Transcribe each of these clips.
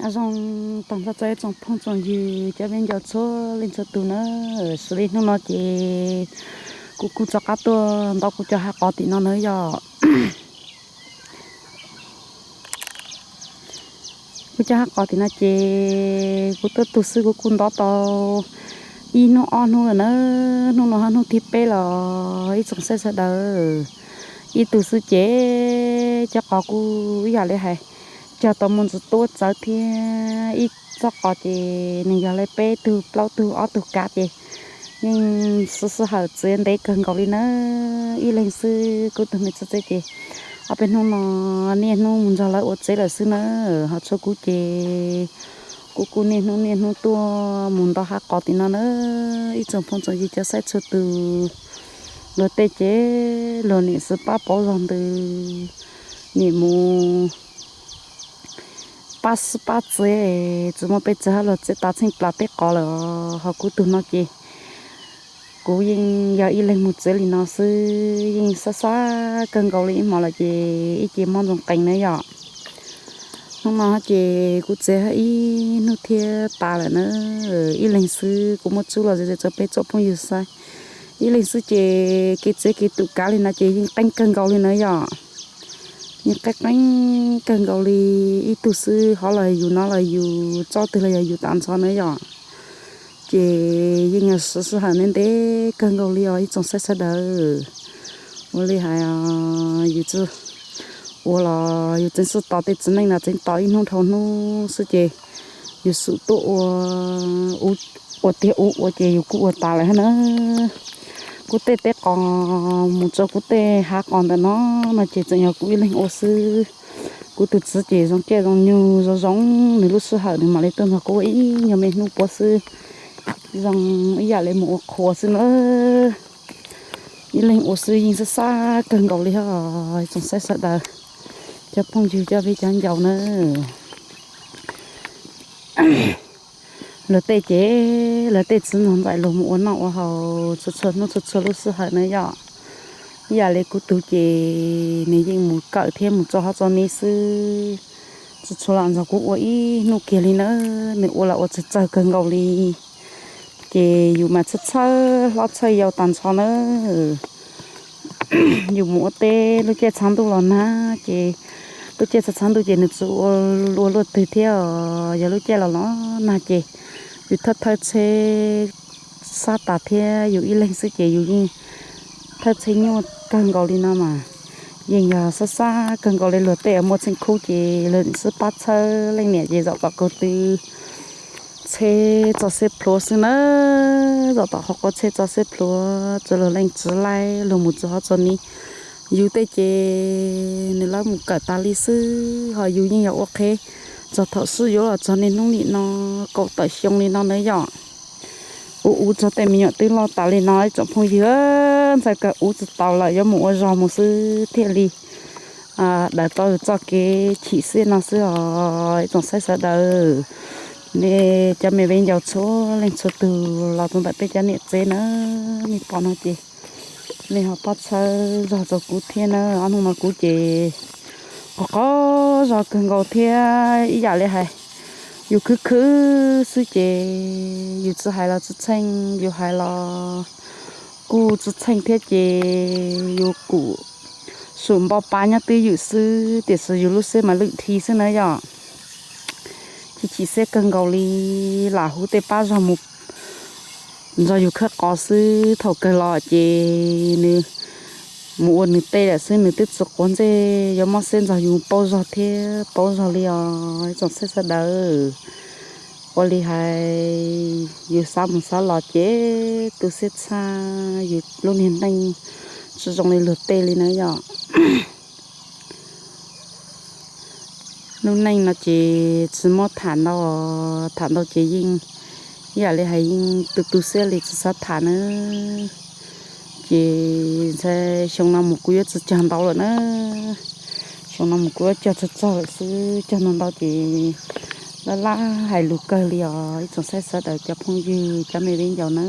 Zoo tag nrho txog ib tsoom phooj tsoom ywg cov viv ncaus txhua leej txhua tus na. Xws li hnub no ces kuv kuj rov qab tuaj ntaus kuv cov hav qos tim no na yom. Kuv cov hav qos tim no ces kuv tuaj tu xwb kuv kuj ntaus tau ib hnub ob hnub lawm na. Hnub no ho hnub thib peb los ib tsoom saib sawv daws. Ib tug xwb ces cov qos kuj ib yam li hais, cog tau mus ntsis tuaj txawv thiab. Ib txoj qos ces nws yog li peb tug plaub tug ob tug kav ces yeej sij sij hawm txiav ntev kawg nkaus li na. Ib leeg xwb kuv tus me txiv tsev ces ob peb hnub no niaj hnub mus nrog lawv ua tsev lawm xwb na. Ho tshuav kuv ces kuv kuj niaj hnub niaj hnub tuaj mus ntaus hav qos tim no na. Ib tsoom phooj tsoom ywg cov saib txhua tus, luag tej ces luag niam xwb pab pauv zog ntws, niam mus pab xwb pab txiav, tsis muaj pes tsawg hab luag txiav tas tsheej plas teb qos lawm. Ho kuv tus no ces kuv yeej yog ib leeg mus txiav li no xwb yeej sab sab kawg nkaus li ib hmos lawm ces ib ce mob ntxoov qees na yom. Hnub no ces kuv txiav ib hnub thiab tas lawm na. Ib leeg xwb kuv muab tsub los ze ze rau peb tsoom phooj ywg saib. Ib leeg xwb ces kev txiav kev tum kav li no ces yeej qeeb kawg nkaus li na yom. Yeej qeeb qeeb kawg nkaus li. Ib tug xwb hov los yus no los yus, tsob twg los yog yus tas nrho na yom. Ces yeej yog sij sij hawm ntev ntev kawg nkaus li os ib tsoom saib sawv daws. Ua li hais yus tsis ua los yus tseem xub tos tej txiv neej no tseem tos ib hnub dhau hnub xwb ces yus xub tuaj ua, ua tiag ua ua ces yus kuj ua tas lawm hab na. Kuv tej teb qos mus rau kuv tej hav qos ntawm no, no ces tseem yog kuv ib leeg ua xwb. Kuv tus txiv ces zoo caij zoo nyoog zoo zoo, nws lub sij hawm nws mam li tuaj nrog kuv ua ib nyuag me hnub puav xwb. Zoo ib yam li mus ua qhua xwb na. Ib leeg ua xwb yeej sab sab kawg nkaus li hab tsoom saib sawv daws, cov phooj ywg cov viv cov ncaus na. Luag tej ces luag tej txiv nrog ntxais luag mus ua noj ua haus txhua txhua hnub txhua txhua lub sij hawm na yom. Ib yam li kuv tus ces nws yeej mus kawm thiab mus tso hov tso ni xwb, tsis tshua los nrog kuv ua ib hnub kiag li na. Nws ua los ua tsawg tsawg kawg nkaus li. Ces yus mas txhawj txhawj hlob txhawj yau tas nrho na. Yus mus ua teb lub caij tshav ntuj los nag ces, lub caij tshav tshav ntuj ces nws tsis ua luaj twg thiab os. Yog lub caij los los nag ces yus thawj thawj tsheb sab tas thiab, yus ib leeg xwb ces yus yeej thawj tsheb nyuaj kawg nkaus li no mas. Yeej yog sab sab kawg nkaus li, luag tej muaj txheej khub ces luag xwb pab txhawb, leej niam ces zaum tom kaug tw tsheb tso xeb plhuav xwb na. Zaum tom qhov qub tsheb tso xeb plhuav, tsuas luag leej txiv laij luag mus txog hov txog ni. Yus tej ces nws lawv mus kawm tas li xwb, ho yus yeej yog ua qhev txog thaum sib yuav los txog niaj hnub nim no kaum tawm xyoo li no na yom. Ua ua txog tej me nyuam twb loj tas li no ib tsoom phooj ywg, ntxhais kawg ua tsis tau lawm yuav mus ua zog mus xwb thiaj li daws tau txoj kev chim siab no xwb os ib tsoom saib sawv daws. Nej cov me viv ncaus txhua leej txhua tus los rau ntawm peb cov niam tsev na, nej pom no ces nej ho pab txhawb zog rau kuv thiab na. Ob hnub no kuv ces qhov qhov zog kawg nkaus thiab ib yam li hais yus khwv khwv xwb ces yus tsis hais los tsis txheej, yus hais los kuj tsis txheej thiab ces yus kuj sum npo pa nyob twj ywm xwb tiam sis yus lub siab mas lwj dhi xwb na yom. Chim chim siab kawg nkaus li, lam hu tej pab zog mus nrog yus khawb qos xwb, thaum kawg los ces nws mus ua nws tej lawm xwb, nws twb tsis quav ntsej yuav mob siab nrog yus paub zog thiab paub zog li os ib tsoom saib sawv daws. Ua li hais yus xav mus xav los ces tu siab txhaj, yus lub niag neej tsis zoo li luag tej li na yom. Lub neej no ces tsis muab tham ntau, tham ntau ces yeej ib yam li hais yeej tu tu siab li tsis xav tham na. Ces ntshai xyoo no mus kuv yuav tsis cog ntau lawm na. Xyoo no mus kuv yuav cog tsawg tsawg lawm xwb, cog ntau ntau ces lab lab hais lus kawg li os ib tsoom saib sawv daws cov phooj ywg cov me viv ncaus na.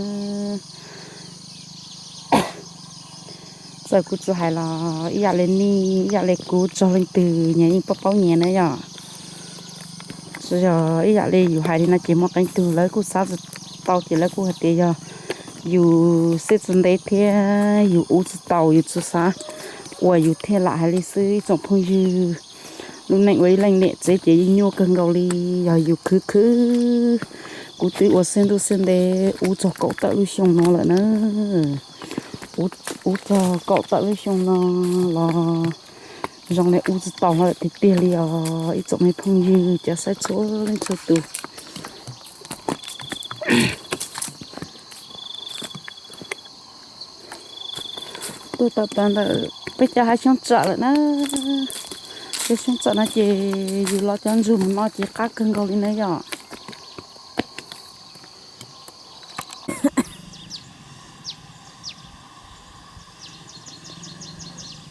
Txawm kuv tsis hais los ib yam li nej ib yam li kuv txog leej twg nyias yeej paub paub nyias na yom. Yog ib yam li yus hais li no ces muaj qee tug lawv kuj xav tsis tau ces lawv kuj hais tias yog yus siab tsis ntev thiab yus ua tsis tau, yus tsis xav ua yus thiaj lam hais li xwb ib tsoom phooj ywg. Lub neej ua ib leej niam tsev ces yeej nyuaj kawg nkaus li, yog yus khwv khwv. Kuv twb ua siab ntuj siab ntev ua txog kaum tawm lub xyoo no lawm na. Ua txog kaum tawm lub xyoo no los zoo li ua tsis tau lawm tiag tiag li os ib tsoom me phooj ywg cov saib txhua leej txhua tus. Tuaj tau tas ntawm peb cov hav xyoob tsam lawm na. Cov xyoob tsam no ces yus los cov ntsug mus no ces qab kawg nkaus li na yom.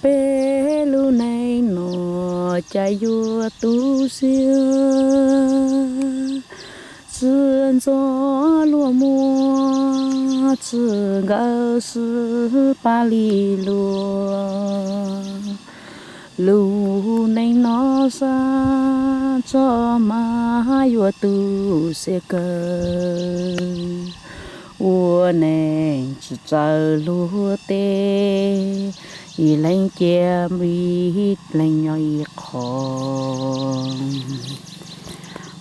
Peb lub neej no cas yuav tu siab, tsis ntxov luag muag, tsis nkawd sib pab li luag. Lub neej no sab tso mas yuav tu siab kawg, ua neej tsis txawj luag tej, ib leeg cia ib leeg nyob ib qho.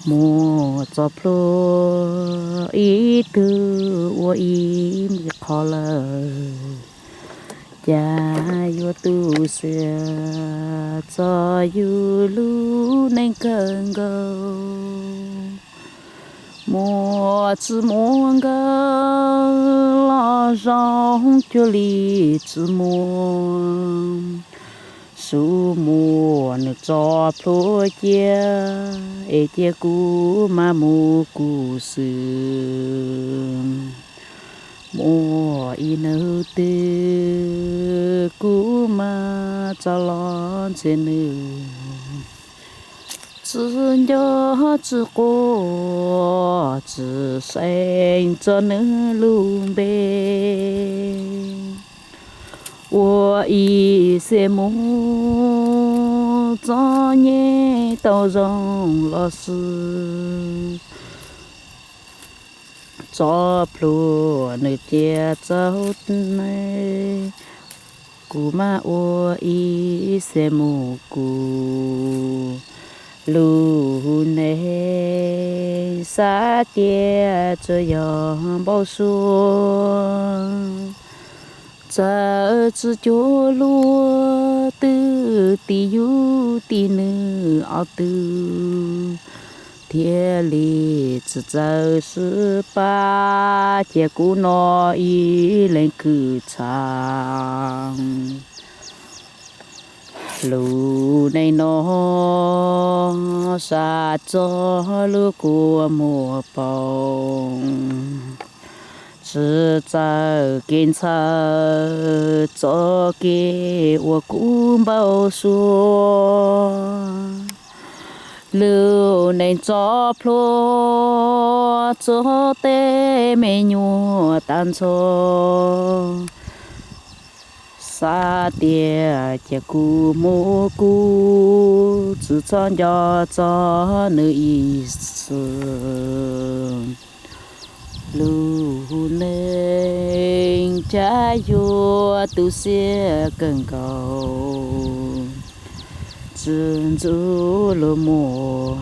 Muaj txoj plhuav ib tug ua ib qho lawm, cas yuav tu siab txog yus lub neej kawg nkaus. Muaj tsis muaj nkawd los zoo cuag li tsis muaj. Xub muaj nws txoj plhuav cia, es cia kuv mas mus kuv xwb. Muaj ib hnub twg kuv mas tso los ntxias nws, tsis nco tsis quaj tsis seev txog nws lub npe. Ua ib xiam mus txom nyem tau zoo los xwb, txoj plhuav nws cia txaus ne, kuv mas ua ib xiam mus kuv lub neej, xav tias tsuas yog npau suav. Txawm tsis cuag luag twb tim yus tim nws ob tug, thiaj li tsis txawj sib pab, cia kuv no ib leeg khwv tshaj. Lub neej no sab txog lub kua muag poob, tsis txawj kev ntxhawb txoj kev uas kuv npau suav. Lub neej txoj plhuav txog tej me nyuam tag nrho, xav tias cia kuv mus kuv, tsis txhob nco txog nws ib txhis. Lub neej cas yuav tu siab kawg nkaus, tsis ntxub luag muag,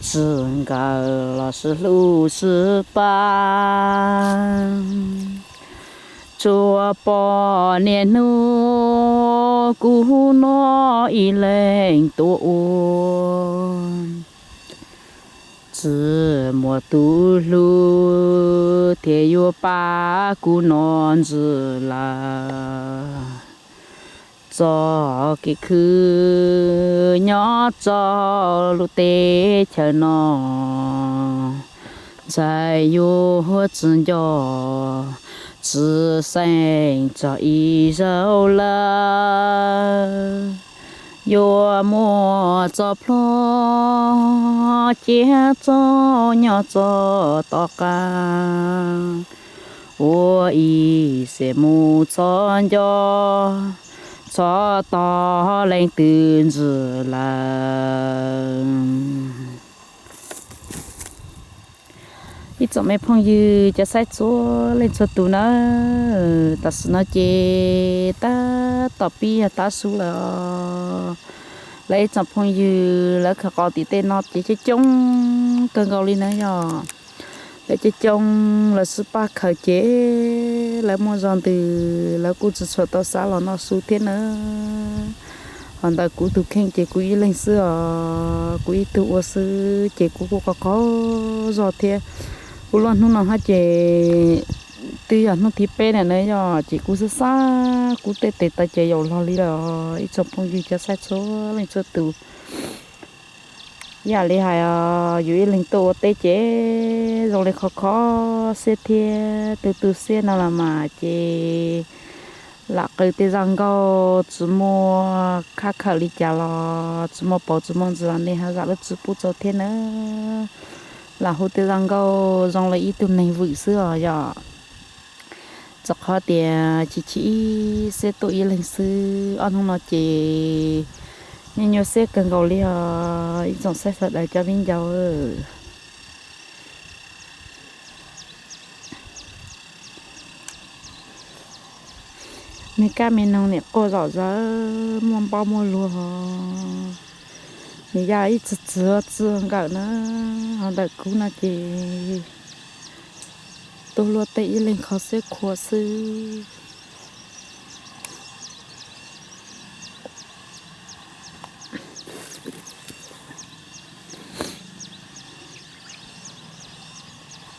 tsis nkawd los sib hlub sib pab. Tsuas pom niaj hnub kuv no ib leeg tuaj ua, tsis muaj tus hlub thiaj yuav pab kuv no ntxiv lawm. Txoj kev khwv nyob rau lub teb chaws no, ntshai yuav tsis nco tsis xeeb txog ib zaug lawm. Yuav muaj txoj plhuav cia txoj nyob txoj tom qab, ua ib xiam mus txhob nco, txhob tos leej twg ntxiv lawm. Tsoom me phooj ywg cov saib txhua leej txhua tus nawb, tam sim no ces tab tom pib yog tav su lawm. Lawv ib tsoom phooj ywg lawv khaws qos tim tej no ces coob coob kawg nkaus li na yog. Lawv coob coob lawv sib pab khaws ces lawv muaj zog ntws lawv kuj tsis tshua tau xav los noj su thiab nawb. Ho ntawm kuv tus kheej ces kuv ib leeg xwb os, kuv ib tug ua xwb ces kuv kuj qaug qaug zog thiab. Kuv los hnub no hab ces twb yog hnub thib peb na na yog ces kuv xab xab kuv tej tes taw ces yaum log li lawm os ib tsoom phooj ywg cov saib txhua leej txhua tus. Yam li hais os, yus ib leeg tuaj ua teb ces zoo li khov kho siab thiab tu tu siab no los mas ces lam qw tej zaj nkauj tsis muaj khab khawm li cas los tsis muaj pauv tsis muaj ntsis los nej ho zam lub txim pub txo thiab nawb. Lam hu tej zaj nkauj zoo li ib tug neeg vwm xwb os yom. Txawm qhov tias chim chim siab tuaj ib leeg xwb, ob hnub no ces nyuaj nyuaj siab kawg nkaus li os ib tsoom saib sawv daws cov viv ncaus. Me kab me noog nim quaj zom zaws muaj npob muaj luag, nim yog ib txwm txwv txwv nkawm na, ho ntawm kuv no ces tuaj luaj tej ib leeg kho siab khuav xwb.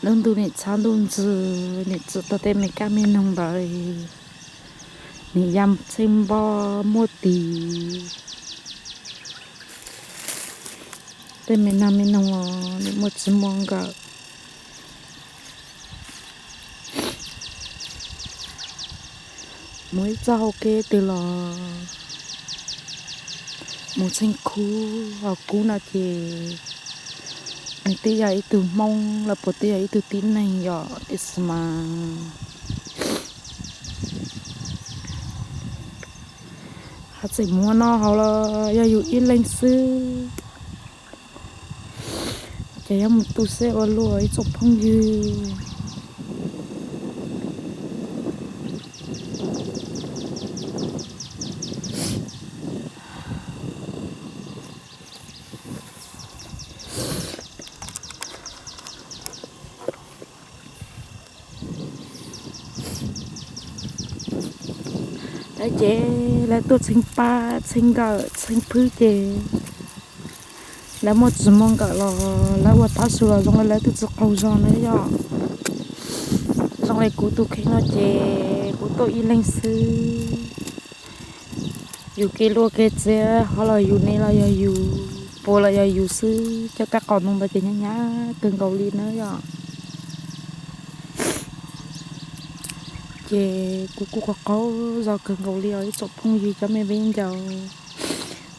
Lub ntuj nim txhab ntuj ntxwg nim txwm tau tej me kab me noog ntawd, nim ya txheej npob muaj tis. Tej me nag me noog los nim muaj tsis muaj nkawm. Mus ib txoj hau kev twg los mus txheej khub, ho kub no ces nws twb yog ib tug Hmoob los puas twb yog ib tug tib neeg yom, tiam sis mas haj tseem mus ua noj haus los yog yus ib leeg xwb. Ces yuav mus tu siab ua luaj ib tsoom phooj ywg. Lawv ces lawv tuaj txheej pab txheej nkawm txheej phwb ces lawv muaj tsis muaj nkawm los lawv ua tav su los zoo li lawv twb tsis qaug zog na yom. Zoo li kuv tus kheej no ces kuv tuaj ib leeg xwb. Yus kev luaj kev txiav hov los yus ne los yog yus, puas los yog yus xwb, cov kab qos ntoo ntawd ces hnyav hnyav kawg nkaus li na yom. Ces kuv kuj qaug qaug zog kawg nkaus li os ib tsoom phooj ywg cov me viv ncaus,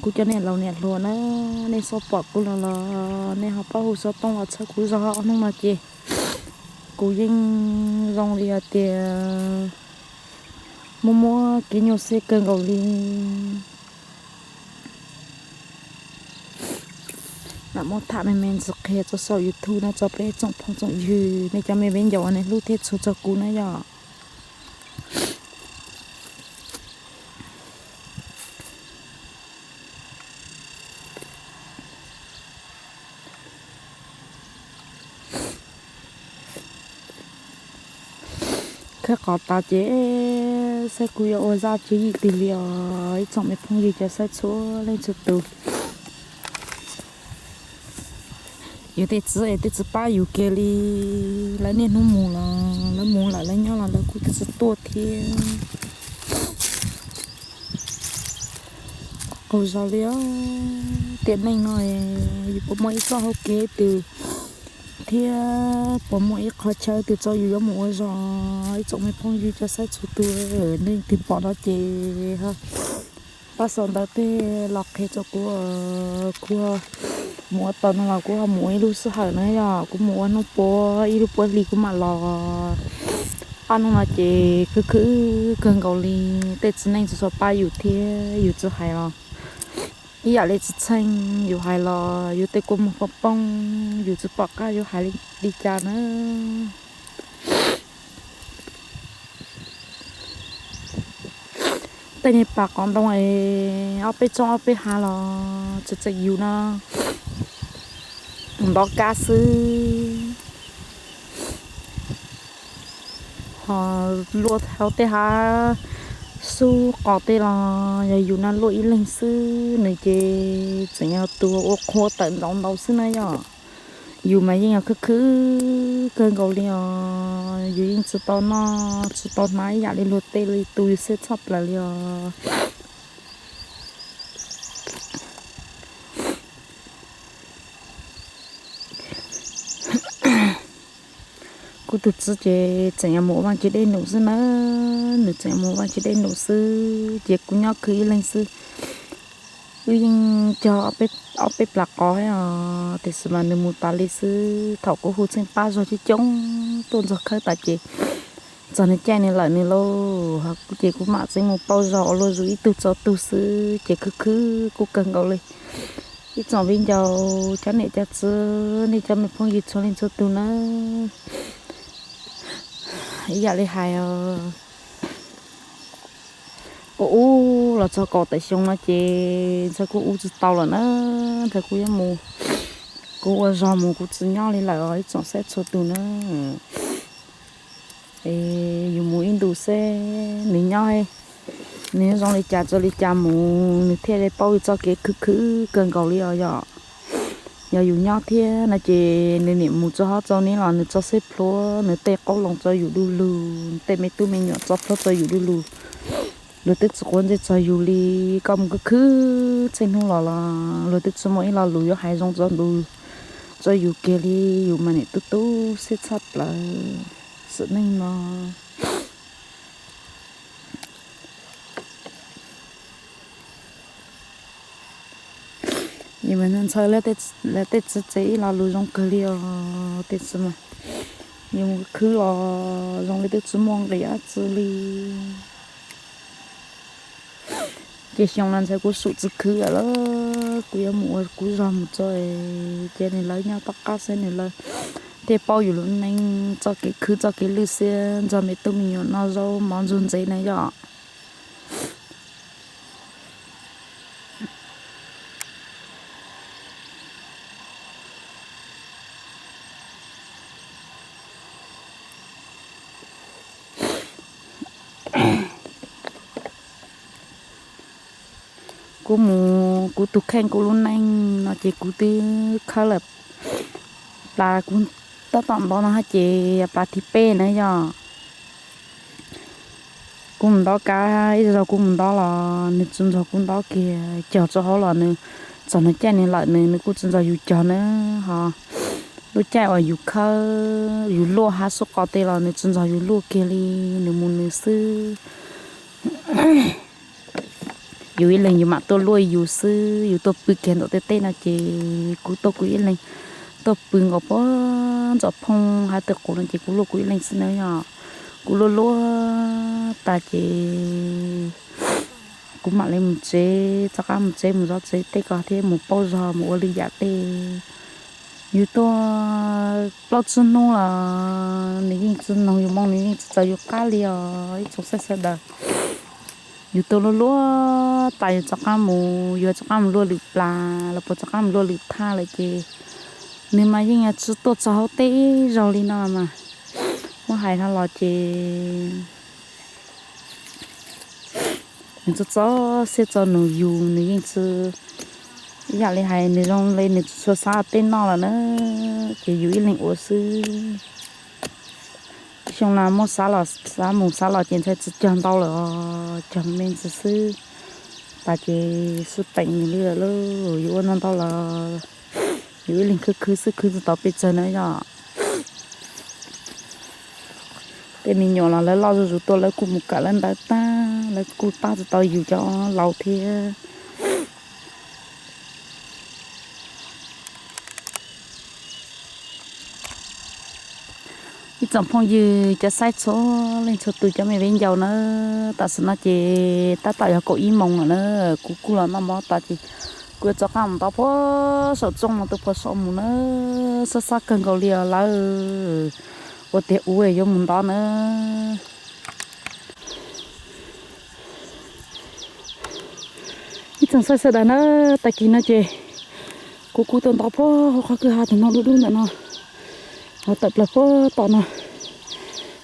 kuv cov niam laus niam hluas na, nej txhob pom kuv los los nej ho pab hu xov tooj los txhawb kuv zog ob hnub no ces kuv yeej zoo li hais tias muaj muaj kev nyuaj siab kawg nkaus li. Lam muab tham me me ntsis qhia tso saum YouTube no tso peb tsoom phooj tsoom ywg nej cov me viv ncaus uas nej hlub thiab txhua txog kuv na yom. Khawb qos tas ces saib kuv yuav ua zaj tswv yim twg li os ib tsoom me phooj ywg cov saib txhua leej txhua tus. Yus tej txiv es twb tsis pab yus kiag li, lawv niaj hnub mus los lawv mus lawm, lawv nyob los lawv kuj twb tsis tuaj thiab. Qaug zog li os, tiam neej no yus puas muaj ib txoj hau kev twg thiab puas muaj ib qho chaw twg tso yus yuav mus ua zog ib tsoom me phooj ywg cov saib txhua tus, leej twg pom no ces pab sau ntawv tej los qhia rau kuv, kuv mus ua tau no los kuv ho mus ua ib lub sij hawm na yom, kuv mus ua hnub puav ib lub puav hli kuv mam los. Ob hnub no ces khwb khwb kawg nkaus li, tej txiv neej tsis tshua pab yus thiab yus tsis hais los Ib yam li tsis txheej yus hais los yus tej kua muag poob poob, yus tsis pom qab yuav hais li cas na. Tej niag pas qhov ntoo es ob peb tsooj ob peb hav los tseem tseem yus no ntov kab xwb. Ho luaj hauv tej hav xub qos tej los yog yus no luaj ib leeg xwb, nws ces tseem yog tus ua qhua tawm ntau ntau xwb na yom. Yus mas yeej yog khwv khwv kawg nkaus li os, yus yeej tsis tau noj tsis tau hnav ib yam li luag tej li, tu yus siab tshaj plaws li os. Kuv tus txiv ces tseem yuav mus ua Vaj Tswv dej num xwb na, nws tseem yuav mus ua Vaj Tswv dej num xwb ces kuv nyob khwv ib leeg xwb. Wb yeej cog ob peb plas qos os, tiam sis mas nws mus tas li xwb. Thaum kuv hu txheej pab zog coob coob tuaj ntxog khawb tas ces txog nws caij nws lawm nws lauj, ho kuv ces kuv mam txeeb mus pauj zog ua luag zus ib tug tso tug xwb ces khwv khwv kuv kawg nkaus li. Ib tsoom viv ncaus, cov niam cov txiv, nej cov me phooj ywg txhua leej txhua tug na, ib yam li hais os, kuv ub los txog kaum tawm xyoo no ces ntshai kuv ub tsis tau lawm na, ntshai kuv yuav mus, kuv ua zog mus kuv tsis nyob li lawm os ib tsoom saib txhua tus na. Es yus mus ib ntus seb nws nyob, nws zoo li cas tso li cas mus nws thiaj li paub txoj kev khwv khwv kawg nkaus li os yom. Yog yus nyob thiab no ces nws niam mus tso hov tso neb los nws tso xeb plhuav nws tej qoob loo tso yus du lug, tej me tub me nyuam tso plhuav tso yus du lug. Luag twb tsis quav ntsej txog yus li, koj mus khwv khwv txheej hnub los los luag twb tsis muaj ib lo lus yuav hais zoo tso ntu tso yus kiag li, yus mas niam tu tu siab tshaj plaws sim neej no. Yus mas ntshaw lawv tej txiv tsev ib lo lus zoo kawg li os, tej txiv mas yus mus khwv los zoo li twb tsis muaj nqis dab tsi li. Ces xyoo no ntshai kuv sum tsis khwv lawm, kuv yuav mus ua kuv zog mus tso, ces nws lawv nyob tom qab xwb nws lawv thiaj paub yus lub neej txoj kev khwv txoj kev lwj xiab nrog me tub me nyuam noj zaub mov ntsuag ntxev na yom. Kuv mus kuv tus kheej kuv lub neej no ces kuv twb khawb lawm plas kuv tab tom ntov no hab ces plas thib peb na yom. Kuv mus ntov kav ib zaug kuv mus ntov los nws tsis nrog kuv ntov kiag, cog rau hauv los nws txog nws caij nws lawm nws nws kuj tsis nrog yus cog na. Ho lub caij uas yus khawb yus luaj hav xub qos tej los nws tsis nrog yus luaj kiag li, nws mus nws xwb. Yus ib leeg yus mam tuaj luaj yus xwb, yus tuaj pw kiag ntawm tej teb no ces kuv tuaj kuv ib leeg, tuaj pw nkaus puag ntawm phooj hav twg qus no ces kuv luaj kuv ib leeg xwb na yom. Kuv luaj luaj tas ces kuv mam li mus tsev, rov qab mus tsev mus zov tsev tej ko thiab mus pauj zog mus ua lwm yam tej. Yus tuaj plaub tsib hnub los nws yeej tsis noog yus moo, nws yeej tsis txaws yus qab li os ib tsoom saib sawv daws. Yus tuaj luaj luaj tas yus rov qab mus, yus rov qab mus luaj lwm plas los puas rov qab mus luaj lwm thaj lawm ces nws mas yeej tsis tuaj txog hauv teb ib zaug li no mas. Muab hais no los ces nws txo txo siab txo nus yus, nws yeej tsis, ib yam li hais nws zoo li nws tsis tshua xav tej noj lawm na, ces yus ib leeg ua xwb. Xyoo no muab xav los xav mus xav los ces ntshai tsis cog ntau lawm os, cog me ntsis xwb. Tas ces xwb peem nws li lawm lauj, yus ua no ntau los yus ib leeg khwv khwv xwb khwv tsis tau pes tsawg na yom. Tej me nyuam los lawv loj zuj zus tuaj lawv kuj mus kawm lawv ntawv tag, lawv kuj pab tsis tau yus cov laus thiab. Ib tsoom phooj ywg cov saib txhua leej txhua tus cov me viv ncaus na, tam sim no ces tab tom yog kaum ib moos lawm na, kuv kuj los noj mov tas ces Kuv rov qab mus ntov puag saum tsooj no tus puag saum mus na, xab xab kawg nkaus li os lawm. Ua tiag ua yuav mus ntov na. Ib tsoom saib sawv daws na, tag kis no ces kuv kuj tuaj ntov puag hauv qhov kwj ha tus no dub dub ntawm no, los tawm plaws puag tom no,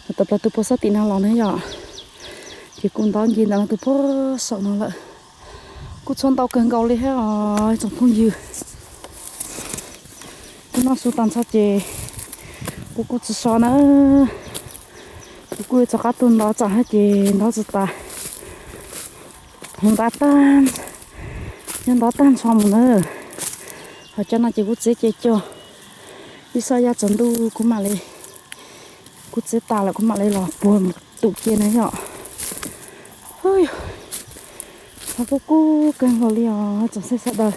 los tawm plaws tus puag sab tim no los na yom. Ces kuv ntov nce ntawm no tus puag saum no lawm. Kuj tshuav ntau kawg nkaus li thiab os tsoom phooj ywg. Kuv noj su tas nrho ces kuv kuj tsis so na. Kuv kuj yuav rov qab tuaj ntov tsam hab ces ntov tsis tas. Hauv nrab tag, nyob ntov tag nrho mus na. Ho cov no ces kuv txiav ces cog ib sab yaj tsaus ntuj kuv mam li, kuv txiav tas lawm kuv mam li los puag mus tum cia na yom. Ub, tshav kub kub kawg nkaus li os tsoom saib sawv daws.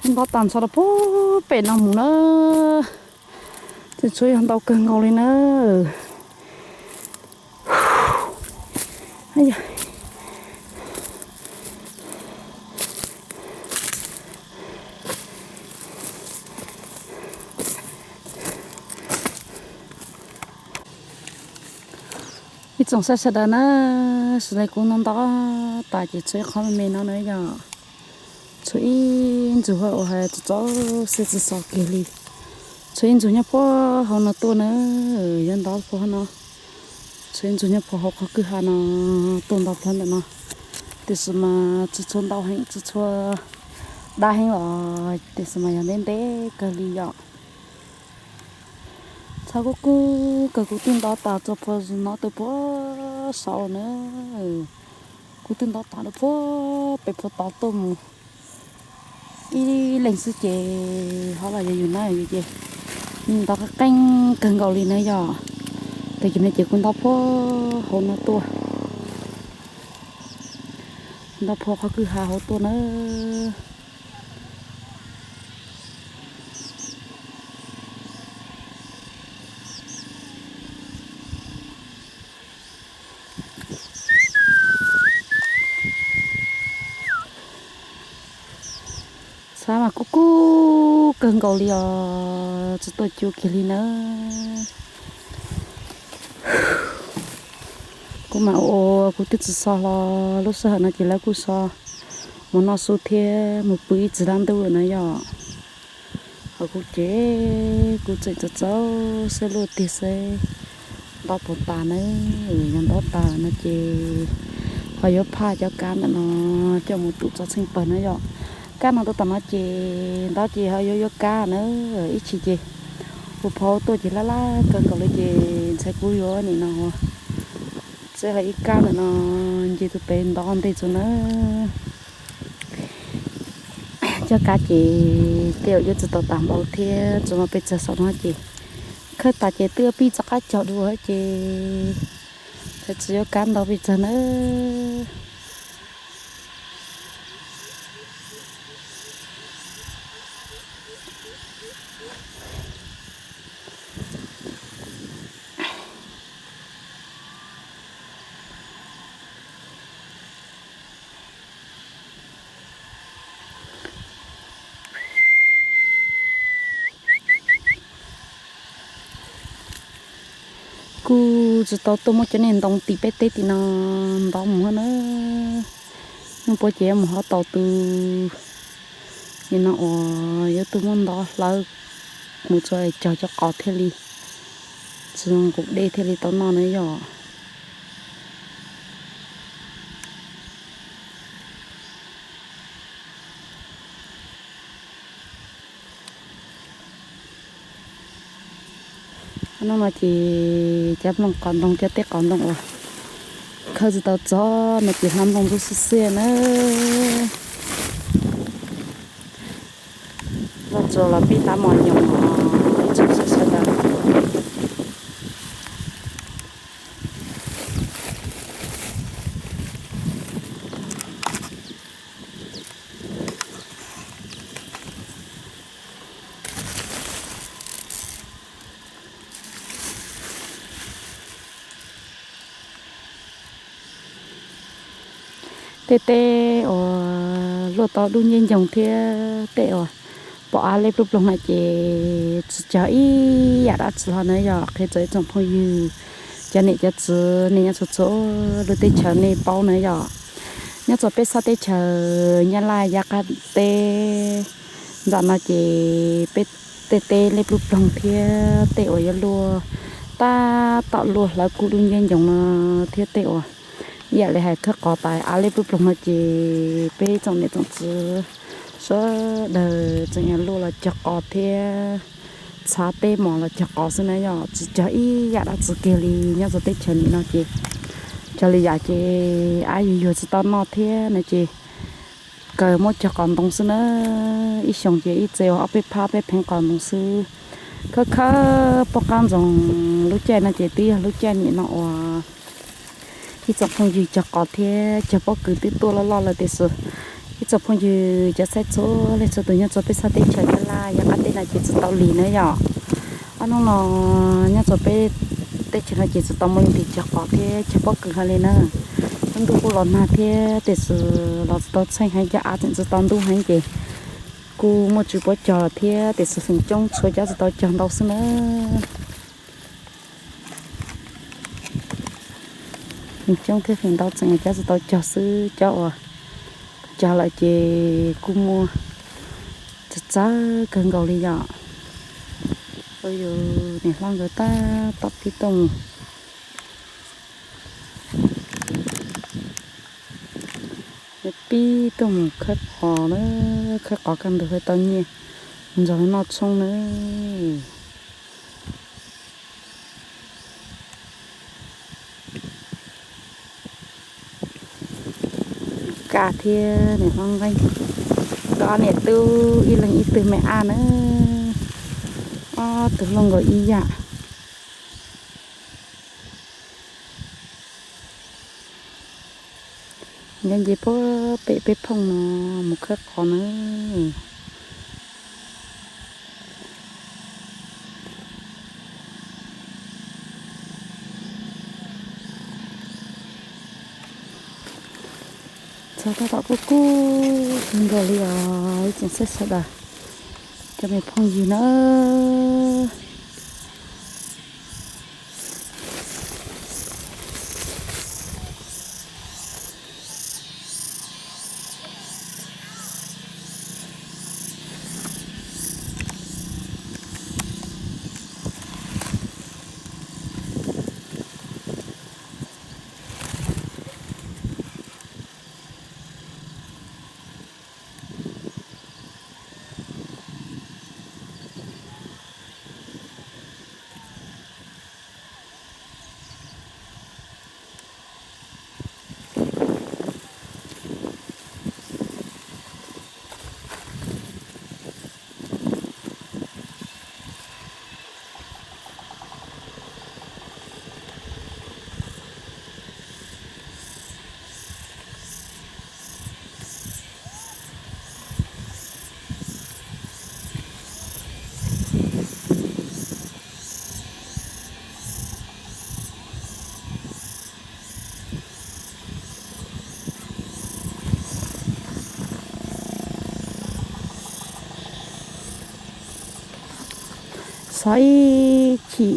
Ntov tas nrho rau puag pem no mus na. Tseem tshuav yog ntau kawg nkaus li na. Ib tsoom saib sawv daws na, sawv daws kuv ntov ntov tas ces tshuav ib qho me me no na yom. Tshuav ib ntsug uas hais txaus txaus siab tsis xaus kiag li. Tshuav ib ntsug nyob puag hauv no tuaj na, yuav ntov puag hauv no. Tshuav ib ntsug nyob puag hauv qhov kwj ha no tuaj ntov puag ntawm no. Tiam sis mas tsis tshua ntau heev, tsis tshua dab heev los, tiam sis mas yog ntev ntev kawg li yom. Tshav kub kub kawg, kuv twb ntov tas txog puag no tus puag saud na. Kuv twb ntov tas rau puag pem puag tod tuaj mus ib leeg xwb ces ho los yog yus na yus ces ntov qeeb qeeb kawg nkaus li na yom. Tag kis no ces kuv ntov puag hauv no tuaj, ntov puag qhov kwj ha hauv tuaj na. Tshav mas kub kub kawg nkaus li os, tsis tuaj cua kiag li nawb. Kuv mam ua, kuv twb tsis so hlo, lub sij hawm no ces lawv kuj so mus noj su thiab mus pw ib txhis dab ntub na yom. Ho kuv ces kuv tseem txaus txaus siab luaj tiag seb ntov puas tas na. Yog ntov tas no ces ho yuav phaj cov kab ntawm no coj mus tum tso tsheej pawg na yom. Kab no tuaj tom no ces ntov ces ho yuav yuav kab na. Ib chim ces ua phau tuaj ces laj laj kawg nkaus li ces ntshai kuv yuav nim no seb ho ib kab ntawm no nce tus pem ntov ntej tsuas na. Cov kab ces tej zaum yuav tsis tau tas npaum thiab, tsuas mas pes tsawg saum no ces khawb tas ces twb pib rov qab cog dua ces tsis yuav kab ntau pes tsawg nawb. Kuj tsis tau tuaj muab cov niag ntoo tim peb teb tim no ntov mus na. Hnub puav ces yuav mus hov tau tus nim no uas yuav tuaj muab ntov hlawv mus tso cog cov qos thiaj li tsis zoo nqus dej thiaj li tau noj na yom. Hnub no ces cov nplooj qos ntoo, cov teb qos ntoo uas khawb tsis tau txog no ces hla nplooj ntub xiab xiab na. Los tsuas los pib hlab mos nyoos os ib tsoom saib sawv daws. Tej teb uas luaj tau dub nciab ncoo thiab tej uas pom av lej pluj ploog no ces tsis cog ib yam dab tsi hlo na yom. Qhia txog ib tsoom phooj ywg, cov niam cov txiv nej nyob txhua txhua lub teb chaws nej paub na yom. Nyob txog peb sab teb chaws Nyab Laj yav qab teb ntawm no ces peb tej teb lej pluj ploog thiab tej uas yuav luaj tab tom luaj hlawv kub dub nciab ncoo no thiab tej uas ib yam li hais khawb qos tas av lej pluj ploog no ces peb tsoom niam tsoom txiv sawv daws tseem yuav luaj los cog qos thiab txhav teb mos los cog qos xwb na yom. Tsis cog ib yam dab tsi kiag li. Nyob txog teb chaws nim no ces cog li yam ces av yuag yuag tsis tau noj thiab no ces kaw muab cog qos ntoo xwb na. Ib xyoos ces ib txhia ua ob peb phab peb pheev qos ntoo xwb. Khawb khawb poj qab ntsoog lub caij no ces twb yog lub caij nim no uas ib tsoom phooj ywg cog qos thiab cog pob kws twb tuaj loj loj lawm tiam sis ib tsoom phooj ywg cov saib txhua leej txhua tus nyob txog peb sab teb chaws Nyab Laj yav qab teb no ces tsis tau lig na yom. Ob hnub no nyob txog peb teb chaws no ces tsis tau muaj leej twg cog qos thiab cog pob kws hlo li na. Lub ntuj kuj los nag thiab tiam sis los tsis tau txheej heev, cov av tseem tsis tau ntub heev ces kuj muaj tswv puav cog thiab tiam sis feem coob tshuav cov tsis tau cog ntau xwb na. Feem coob thiab feem ntau tseem cov tsis tau cog xwb, cov uas cog lawm ces kuj muaj txawv txawv kawg nkaus li yom. Ua yus niam hlob nkawd tab tom pib tuaj mus, pib tuaj mus khawb qos na, khawb qos kaj ntug hais tau nyiaj nrog noj tshoob na. Kaj thiab niam hlob Nqeeb, nkawd ob niam tub ib leeg ib tug me ab na, ob tug hluas nkaus ib yam. Nyob nce puag pem peb phooj no mus khawb qos na. Txog tab tom kuj kub kawg nkaus li os ib tsoom saib sawv daws, cov me phooj ywg na. Xov ib chim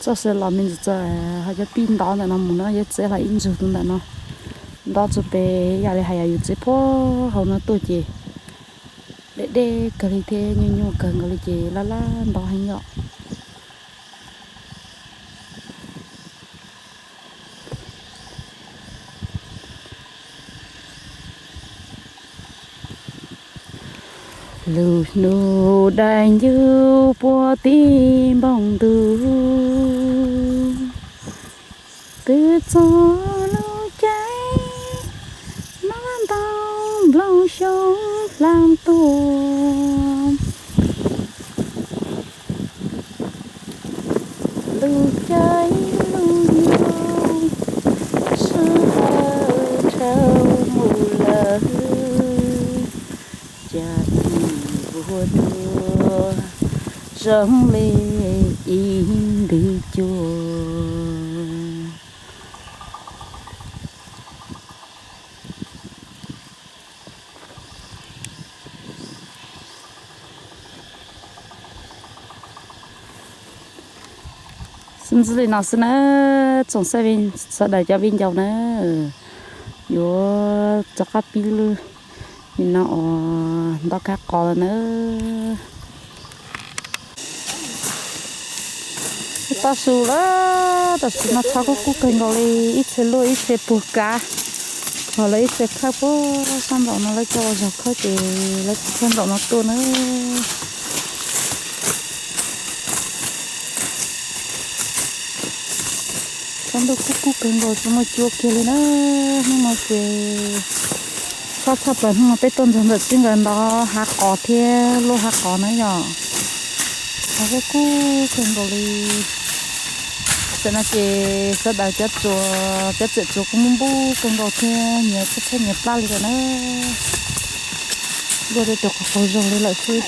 txoj saw los me ntsis txawm ho cov pib ntov ntawm no mus no yuav txiav hlo ib ntsug tus ntawm no. Ntov txog pem yam li hais yog yus txiav puag hauv no tuaj ces deb deb kawg li thiab nyuaj nyuaj kawg nkaus li ces laj laj ntov heev yom. Lub hnub daim ncuv puag tim npoo ntuj, twb txog lub caij noj ntoo nplooj xyoob hla tuaj. Lub caij lub nyoog sij hawm dhau mus lawm, cas txij npuab tuaj zoo li ib ntwg cua. Ntxwb li no xwb na, tsoom sawv daws cov viv ncaus na, yuav rov qab pib lub nim no uas nto kab qos lawm na. Toj su lawm, tam sim no tshav kub kub kawg nkaus li, ib txhia luaj ib txhia puag kab, ho lawv ib txhia khawb puag sab nraum no, lawv coj ua zog khawb ces lawv khawb nraum no tuaj na. Tshav ntuj kub kub kawg nkaus tsis muaj cua kiag li na. Hnub no ces sab tshaj plaws hnub no peb tuaj ntxog ntawm txij nkawm ntov hav qos thiab luaj hav qos na yom. Tshav kub kub kawg nkaus li. Tam no ces sawv daws cov tsuas, cov txiam tsuas kuj muaj npub kawg nkaus thiab nyias txhab txhab nyias plab li lawm na. Luaj tej tus qhov qaug zog li lawm xwb.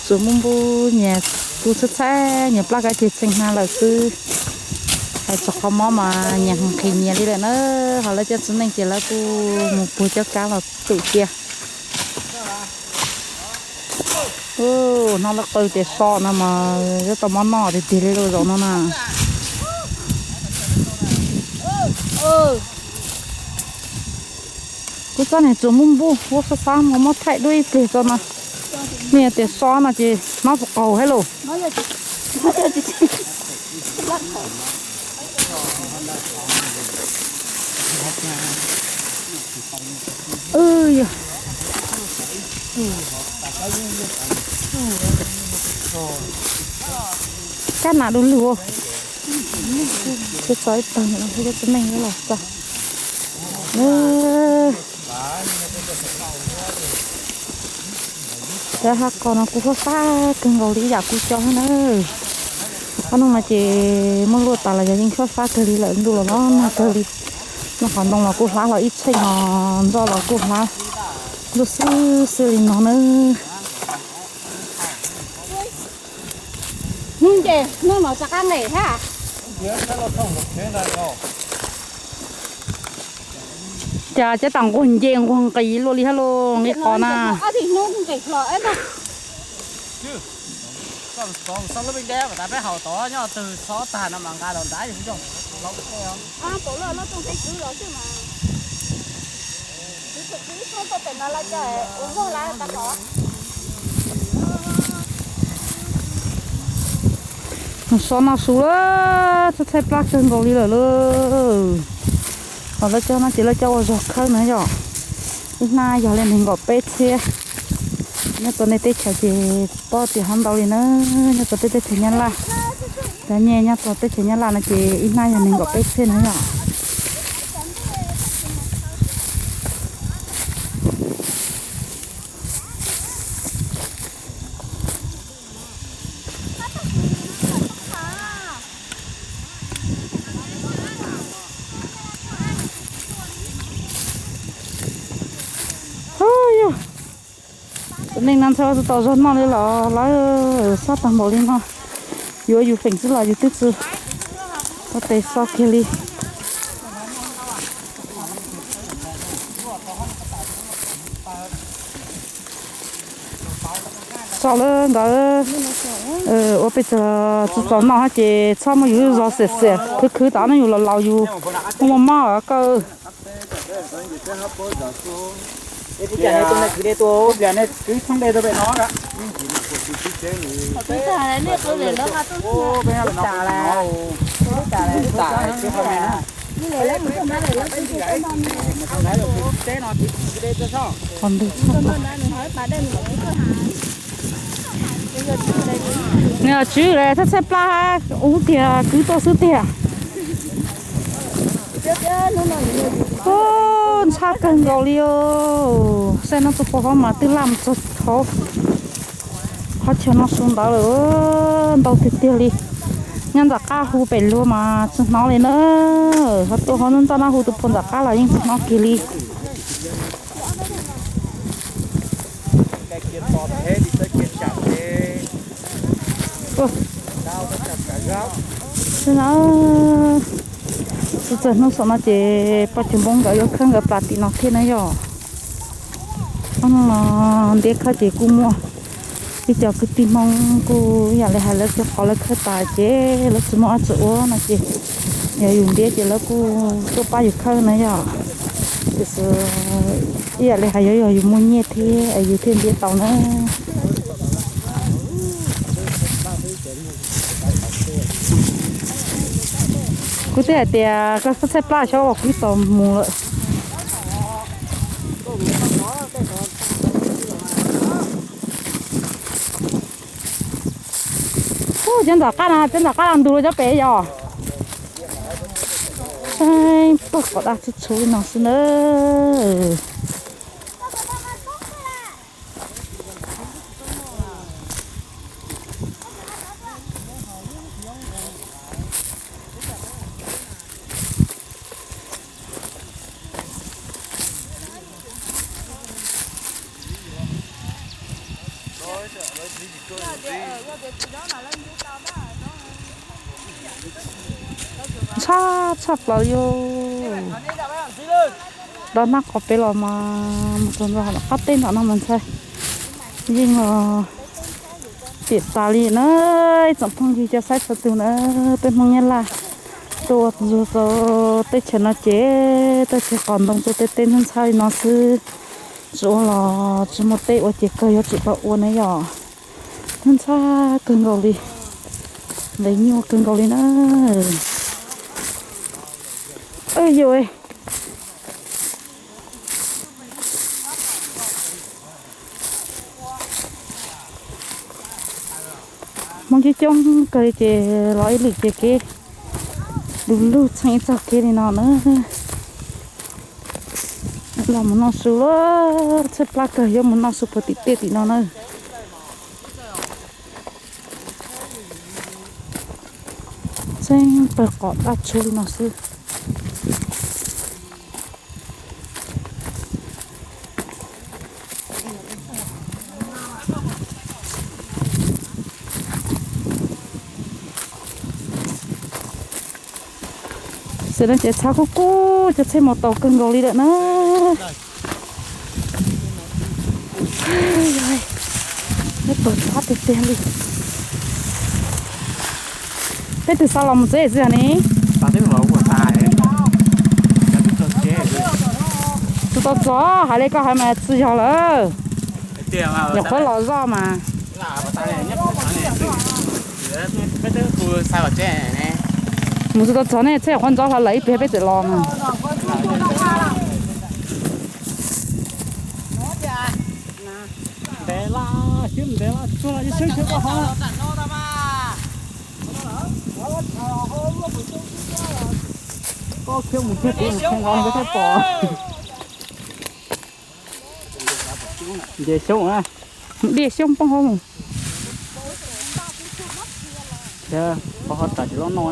Tsuas muaj npub nyias kuj txhab txhab nyias plab kab ceg txheej hna lawm xwb. Hais txog qhov mob mas nyias nqhis nyias li lawm na. Ho lawv cov txiv neej ces lawv kuj mus puag cov kab los twm cia. Hnov lawv qw tias so no mas yuav tau mob noj tiag tiag li lawm zaum no na. Kuv txoj niag tsuas muaj npub ua xab xab mas muab thaij dua ib pliag tso no. Nej tias so no ces hnov tsis qaug thiab lauj. Yog kab nas du lug. Tso ib tag no thiab txiv neej los txog. Cov hav qos no kuj fab fab kawg nkaus li ib yam kuv cov thiab na. Ob hnub no ces muab luaj tas los yog yeej fab fab kawg li lawm, ntuj los los nag kawg li. Noj qhov ntoo los kuj hlab los ib txheej, ho ntxoj los kuj hlab luaj xwb xwb li no na. Hnub ces hnub no rov qab nqes thiab. Cas cov tas nquag nce nquag nqis luaj li thiab lauj, nqis qos na. Nws so no su lawm, txhab txhab plab kawg nkaus li lawm lauj. Ho lawv cov no ces lawv cov ua zog khawb na yom. Ib hnab yog li nees nkaum peb txhiab. Nyob rau nej teb chaws ces paub tias hov ntau li na. Nyob rau peb teb chaws Nyab Laj, cov nyiaj nyob rau teb chaws Nyab Laj no ces ib hnab yog nees nkaum peb txhiab na yom. Yog txiv neej no ntshai tsis tau zog noj li los lawv xob tag npaum li no. Yuav yus feem xwb los yus twb tsis ua tes so kiag li. Txog lawm nkawd, ua pes tsawg tsis txaus noj ces txhob muab yus zog xiam xiam khwv khwv tas no yus los laus yus muaj mob kawg. Qhov ntwg tshaj plaws. Nws tswv lawm, txhab txhab plab ub tiag, kwv tuaj xwb tiag. Ntshab kawg nkaus li os. Saib no txoj pov hav mas twb laj mus txog hauv qhov chaw no su ntawd lawm, ntau tiag tiag li. Nyob ntxom qab hu pem luag mas tsis hnov li na. Ho tuaj hauv ntxov no hu tus puag ntxom qab los yeej tsis hnov kiag li. Tsis txawm hnub saum no ces poj cov Hmoob nkawd yuav khawb nkawd plas tim no thiab na yom. Hnub no ntiab khawb ces kuj muaj ib co kwv tij Hmoob kuj ib yam li hais lawv cov qos lawv khawb tas ces lawv tsis muaj dab tsi ua no ces yog yus ntiab ces lawv kuj tuaj pab yus khawb na yom. Tiam sis ib yam li hais yog yus muaj nyiaj thiab yus thiaj ntiab tau na. Kuv twb hais tias koj txhaj plab xyov uas kuv ib tau mus lawm. Ub, cov nram qab no, cov nram qab no ntug lawm cov pem yog. Pawg qos daj tshub tshub li no xwb na. Ntshab tshaj plaws li. Dob hnab qos pem los mas mus txog nram qab teb nram no mas ntshai. Yeej los piam tas li na. Ib tsoom phooj ywg cov saib txhua tus na, peb Hmoob Nyab Laj tuaj ua zug rau teb chaws no ces teb chaws qos ntoo tuaj tej teb ntxhab ntxhab li no xwb. Tsis ua los tsis muaj teb ua ces kawg yuav tsum tau ua na yom. Ntxhab kawg nkaus li, lawv nyuaj kawg nkaus li na. Yuav Hmoob coob coob kawg li ces los ib lwm ces kev du lug txheej ib txoj kev li no na. Los mus noj su lawm, txhaj plab kawg yuav mus noj su puag tim tej tim no na. Txheej pawg qos daj tshub li no xwb. Xwm no ces txhab kub kub cov txhej mus tau kawg nkaus li lawm na. Peb pawg txhab tiag tiag li. Peb twb xa los mus tsev xwb ne. Tus tau txog hais li koj hais mas tsis yog lawm. Nyuam qhuav los zoj mas. Mus tsis tau txog ne, txhej qhuav ntxov hlo lawm ib pliag peb txawm los mas. Nce xyoob na. Diaj xyoob poob hauv mus. Qhov hov tas tsis loj no.